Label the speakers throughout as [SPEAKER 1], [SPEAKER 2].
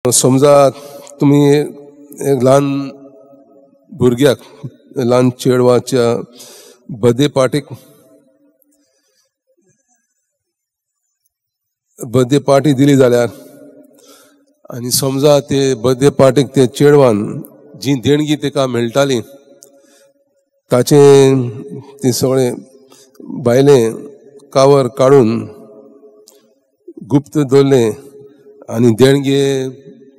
[SPEAKER 1] समजा तुमी एक ल्हान भुरग्याक, ल्हान चेडवाच्या बर्थडे पार्टीक, बर्थडे पार्टी दिली जाल्यार आनी समजा ते बर्थडे पार्टीक ते चेडवान जी देणगी ताका मेळटाली ताचें ते सगळें भायलें कावर काडून गुप्त दवरलें आनी देणगे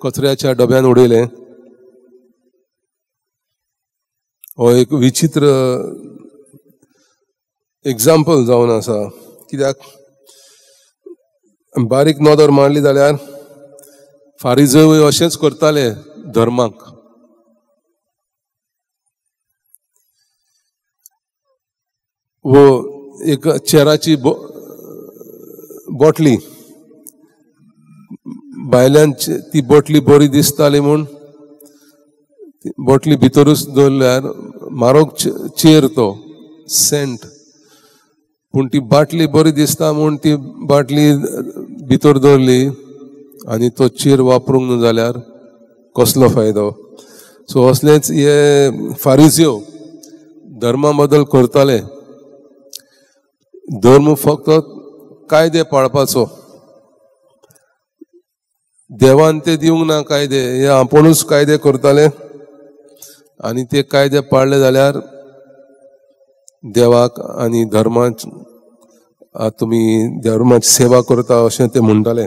[SPEAKER 1] कचऱ्याच्या डब्यान उडयलें. हो एक विचित्र एग्जाम्पल जावन आसा. कित्याक बारीक नदर मारली जाल्यार फारिजय अशेंच करताले धर्माक. वो एक चेराची बोटली, भायल्यान ती बोटली बरी दिसताली म्हूण बोटली भितरूच दवरल्यार म्हारग चेर तो सेंट, पूण ती बाटली बरी दिसता म्हूण ती बाटली भितर दवरली आनी तो चेर वापरूंक न्हू जाल्यार कसलो फायदो. सो असलेच हे फारिज्यो धर्मा बदल करताले. धर्म फक्त कायदे पाळपाचो, देवान ते दिवंक ना कायदे, हे आपुणूच कायदे करताले आनी ते कायदे पाळले जाल्यार देवाक आनी धर्माक तुमी धर्माची सेवा करता अशें ते म्हणटाले.